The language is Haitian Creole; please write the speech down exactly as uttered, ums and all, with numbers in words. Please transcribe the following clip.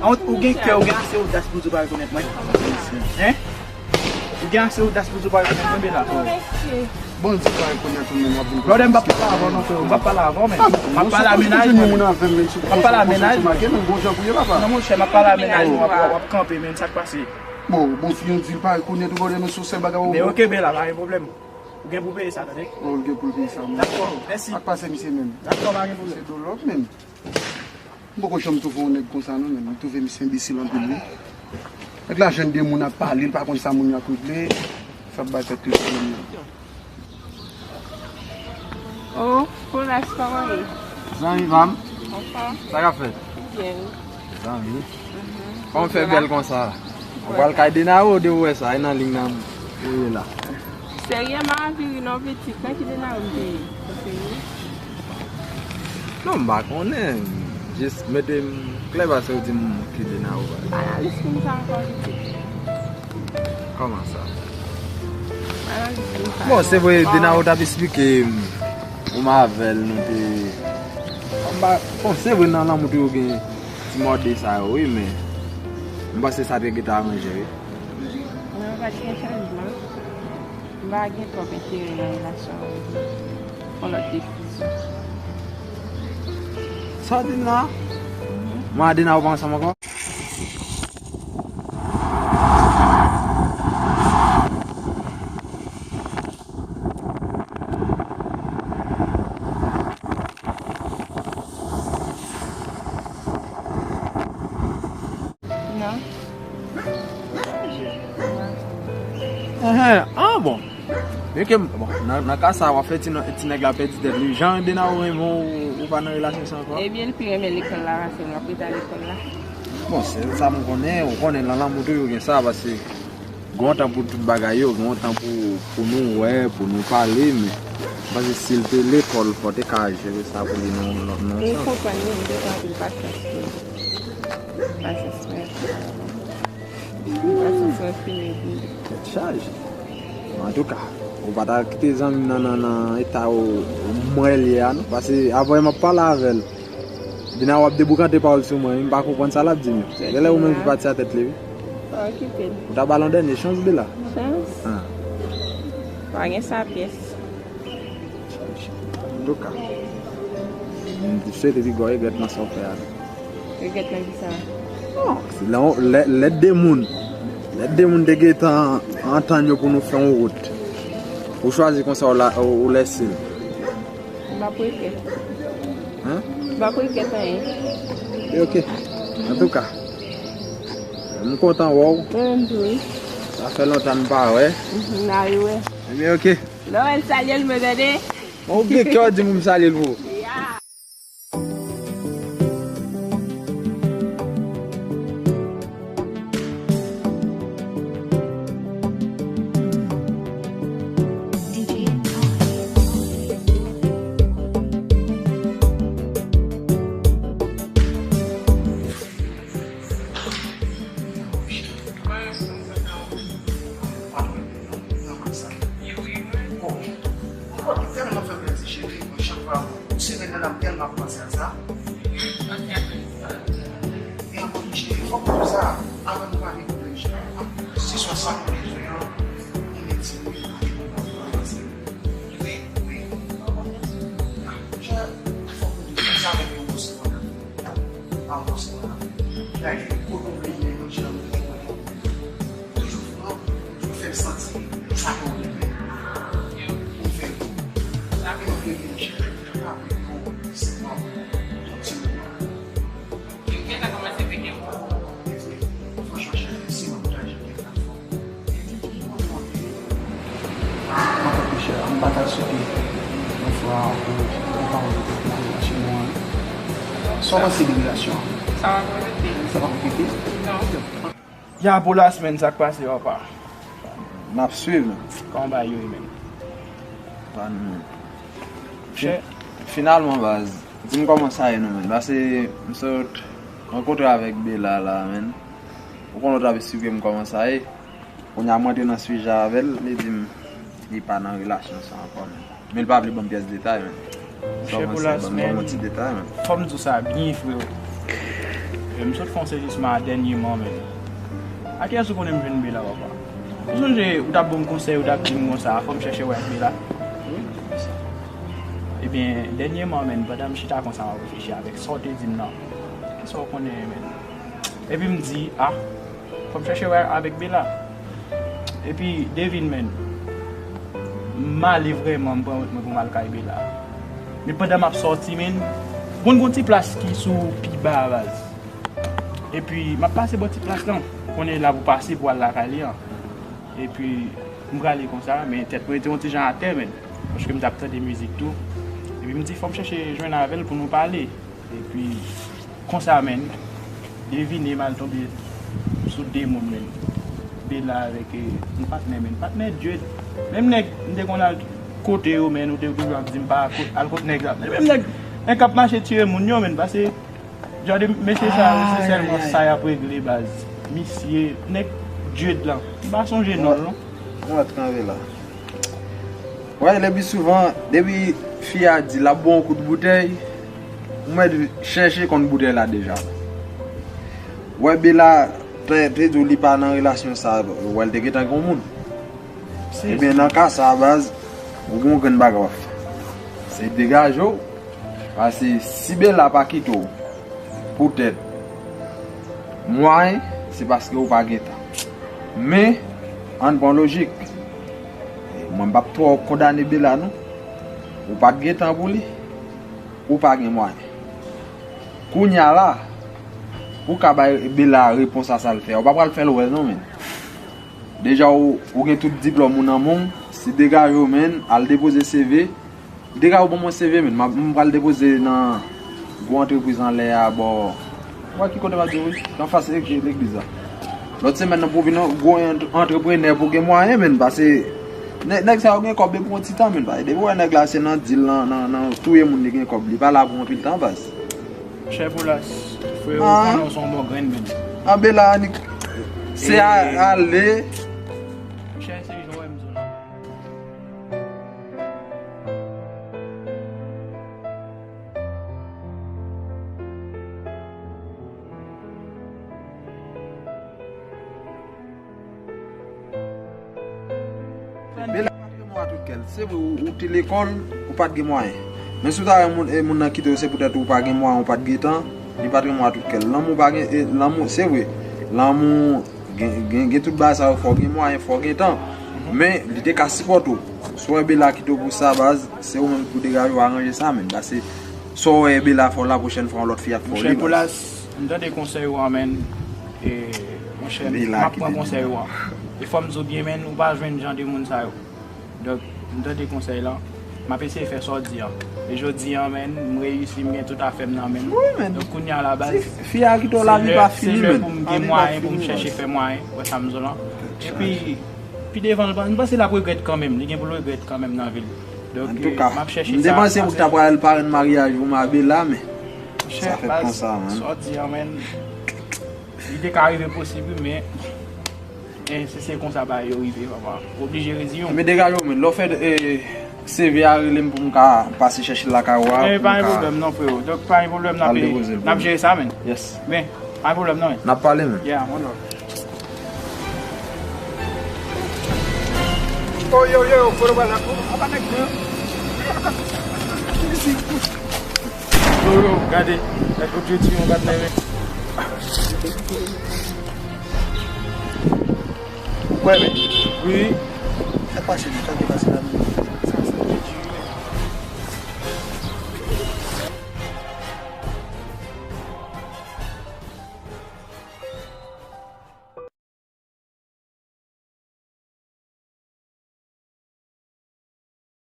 Ou gen kè, ou gen ase odas pou di w pa rekonèt mwen? Hein? Ou gen ase odas pou di w pa rekonèt mwen, Bela? Bon, di pa rekonèt ou, men w ap vin. Brother, m p ap pale avè w non, frè. M p ap pale avè w, men. M ap pale a mennaj mwen. M ap pale a mennaj mwen. Bon, monchè, m ap pale a mennaj mwen. W ap, w ap kanpe, men sa k pase? Bon, bon, si yon di l pa rekonèt ou, brother, men se yon sèl bagay ou. Men ok, Bela, pa gen pwoblèm. Ou gen pou peye sa, tande? Ou gen pou peye sa, men. Dakò, mèsi. Ak pase misye menm. Dakò, pa gen pwoblèm. Se do lòt menm. M poko janm twouve yon nèg konsa non, men m twouve misye enbesil anpil wi. Nèg la jwenn de moun ap pale, li pa konn sa moun yo ap regle, sa ap bay tèt li pwoblèm nan. Oh, Polas, kòman ye? Zanmi pa m. Anfòm? Sa k ap fèt? Byen. Zanmi. Kòman fè bèl konsa? Ou pral kay Denaro de ou wè sa, e nan liy nan ou ye la. Serye, m a viri non pitit, nan ki Denaro m te ye? Ou serye? Non, m pa konnen. Jis mete m klè pase ou di m ki Denaro ba. Analis pou m sa ankò pitit. Kòman sa? Analis pou m sa. Bon, se vre, Denaro t ap eksplike m, ou m avè l, nou te. M pa, bon, se vre nan lanmou toujou gen ti mòde sa yo, wi, men m panse sa te gentan aranje, wi. Mwen pa t gen chanjman. M pa gen twòp enterè nan relasyon an. Yon lòt desizyon. Sa w di m la? Mwen a Dena, ou pa ansanm ankò? Non. Enhen, ah bon. Byenke, bon, nan, nan ka sa, w ap fè ti, ti nèg la pèdi tèt li. Jan Dena ou renmen w, ou pa nan relasyon sa ankò? Ebyen, l pi renmen lekòl la pase m, l ap rete a lekòl la. Bon, se sa m konnen, ou konnen nan lanmou toujou gen sa, paske gen yon tan pou tout bagay yo, gen yon tan pou, pou nou wè, pou nou pale, men m panse si l te lekòl, fò w te ka jere sa pou li nan yon lòt, nan yon sans. M konprann li, m bezwen anpil pasyans pou li. Pasyans mwen. Pasyans mwen fini. Tèt chaje. Antouka, ou pa ta kite zanmi m nan, nan, nan eta ou, ou m wè l ye a, non. Paske apre m ap pale avè l. Dena w ap deboukante pawòl sou mwen, wi, m pa konprann sa l ap di m yo. Genlè ou menm ki pati a tèt li, wi. Pa okipe l. Ou ta ba l yon dènye chans, Bela? Chans? Ah. Pa gen sa pyès. Antouka, m swete pi gwo regrèt nan sa w fè a. Regrèt nan kisa? Non, se lè, lè, lè de moun, lè de moun te gentan antann yo pou nou fè yon wout. Ou chwazi konsa ou la, ou, ou lèse l. M p ap regrèt. Hein? M p ap regrèt anyen. E ok. Antouka, m kontan wè w. Mwen menm tou, wi. Sa fè lontan n pa wè. Mhm, n a rewè. Ebyen, ok. Lè w wè l, salye l, mwen tande. Bon, ou gen kè w di m pou m salye l pou ou. Ya. Mwen tèlman fè plezi, cheri, mwen chak fwa, yon semèn nan, m tèlman ap panse a sa. E ankò, cheri, fòk nou fè sa, avan nou pale, cheri. Se swa sa nou bezwen an, nou mete, nou avanse. Wi, wi. Cheri, fòk nou fè sa avèk yon gwo semèn. Avanse, avanse. Gade, kote w vle ye, yon jan nou fè. Toujou fè, toujou fè m santi sa ke w renmen. Ou fè l. Sa ke w renmen, cheri. Ape yo, se pa yon ti moman. Yo gentan kòmanse pete. Franchman, cheri, si mwen pataje kèk afè. Mwen konprann, chè, m pa ta swete yon fwa pou, pou pawòl yo te pete nan chè nou an. Sa w panse de relasyon an? Sa pa pou rete. Sa pa pou rete? Non. Ya, pou la semaine, sa k pase, papa? N ap swiv. Kòman bagay yo ye menm? Pa nou menm. Chè. Finalman, baz, di m kòman sa ye nou menm. Paske m sot rankontre avèk Bela la, menm. Ou konn ou t ap esplike m kòman sa ye. Kounye a mwen antre nan sijè avè l, li di m li pa nan relasyon sa ankò, men. Men li pa vle ban m pyès detay, men. Chè, pou la semaine, ban m yon ti detay, men. Fò m di w sa byen, freo. M sot fè yon sezisman a dènyèman menm. A kiyès ou konnen m jwenn Bela, papa? Ou sonje ou t ap ban m konsèy, ou t ap di m konsa, fò m chèche wè ak Bela? Ebyen, dènyèman menm, pandan m chita konsa, m ap reflechi avèk sa w te di m nan, kisa w konnen menm? Epi m di, a, fò m chèche wè avèk Bela. Epi, Devin, menm, m ale vrèman, m pran wout mwen pou m al kay Bela. Men pandan m ap sòti, menm, konn gon ti plas ki sou pi ba a, baz. Epi, m ap pase bò ti plas lan. Konnen la pou pase pou al lakay li an. Epi, m prale konsa, men tèt mwen te yon ti jan atè, menm. Paske m t ap tande mizik tou. Epi, m di, fò m chèche jwenn avè l pou nou pale. Epi, konsa, menm, devine, m al tonbe sou de moun, menm. Bela avèk, eh, yon patnè, menm. Patnè Djed. Menm nèg, m te konn al kote yo, menm, ou te toujou ap di m pa al kot nèg la. Menm nèg, nèg k ap mache tiye moun yo, menm, pase jan de mesye sa yo, se sèlman sa y ap regle, baz. Misye, nèg Djed lan. M pa sonje non l, non. Mwen ap kanpe la. Wè, le pi souvan, depi fi a di l ap ba w yon kout boutèy, ou mèt chèche konn boutèy la deja. Wè, Bela te, te di w li pa nan relasyon sa, wè, l te gentan gen yon moun. Ebyen, nan ka sa, baz, ou gen yon grenn bagay w ap fè. Se degaje w, paske si Bela pa kite w poutèt mwayen, se paske ou pa gen tan. Men, ann pran lojik. Mwen, m p ap twò kondane Bela, non. Ou pa t gen tan pou li, ou pa gen mwayen. Kounye a la, pou w ka bay Bela repons a sa l fè a, ou pa pral fè l wè, non, menm. Deja ou, ou gen tout diplòm ou nan men w, se degaje w, menm, al depoze C V. Degaje w ban mwen C V, menm, m ap, m pral depoze nan gwo antrepriz anlè a bò. Wè ki kote m ap di w, wi, anfas legliz la. Lòt semèn nan pou w vin yon gwo ant-, antreprenè pou w gen mwayen, menm, pase nè-, nèg sa yo gen kòb depi yon ti tan, menm, pase depi w wè nèg la se nan dil, nan, nan, nan touye moun li gen kòb, li pa la pou anpil tan, baz. Chè Polas, frè, ou konnen w se yon bon grenn, menm. Anbe la, annik, se a-, ale. Chè, se jan w wè m di w la. Bela pa t gen mwa tout kè l. Se vre, ou, ou te lekòl, ou pa t gen mwayen. Men si w ta wè moun, e, moun nan kite w, se poutèt ou pa gen mwayen, ou pa t gen tan, li pa t gen mwa tout kè l. Lanmou pa gen, e, lanmou, se vre. Lanmou, gen, gen, gen tout bagay sa yo, fò w gen mwayen, fò w gen tan. Men, li te ka sipòte w. Si w wè Bela kite w pou sa, baz, se ou menm ki pou degaje w aranje sa, menm. Pase, sa w wè Bela fè w la, pwochèn fwa, yon lòt fi ap fè w li, baz. Monchè Polas, m tande konsèy ou an, menn. E, monchè, m ap pran konsèy ou an. E fò m di w byen, menn, ou pa jwenn jan de moun sa yo. Donk, m tande konsèy lan. M ap eseye fè sa w di an. E jodi an, menn, m reyisi, m gen tout afè m nan men m. Wi, menn. Donk, kounye a la, baz, fi a kite w, lavi pa fini, menn. Se lè pou m gen mwayen, pou m chèche fè mwayen. Wè sa m di w lan. Epi, pi devan, m panse l ap regrèt kanmenm. Li gen pou l regrèt kanmenm nan vi l. Donk, m ap chèche sa. Antouka, m te panse ou ta pral parenn maryaj ou m a Bela, men sa fèt konsa, menn. Sa w di an, menn, li te ka rive posib, wi, men, eh, se, se konsa bagay yo rive, papa. Oblije reziyen w. Men degaje w, menn. Lè w fè, eh, C V a, rele m pou m ka pase chèche l lakay ou a, eh, pou m ka al depoze l pou ou. Pa gen pwoblèm non, freo. Donk, pa gen pwoblèm, n ap, eh, n ap jere sa, menn. Yes. Men, pa gen pwoblèm non, menn. N ap pale, menn. Yeah, one love. Oh, yo, yo, yo, foto pral la. Oh, apa nèg nan? Yo, yo, gade. Nèg yo jodi yon patnè, men. Ou kwè, men? Wi. Sa k pase, men? Sa k pase?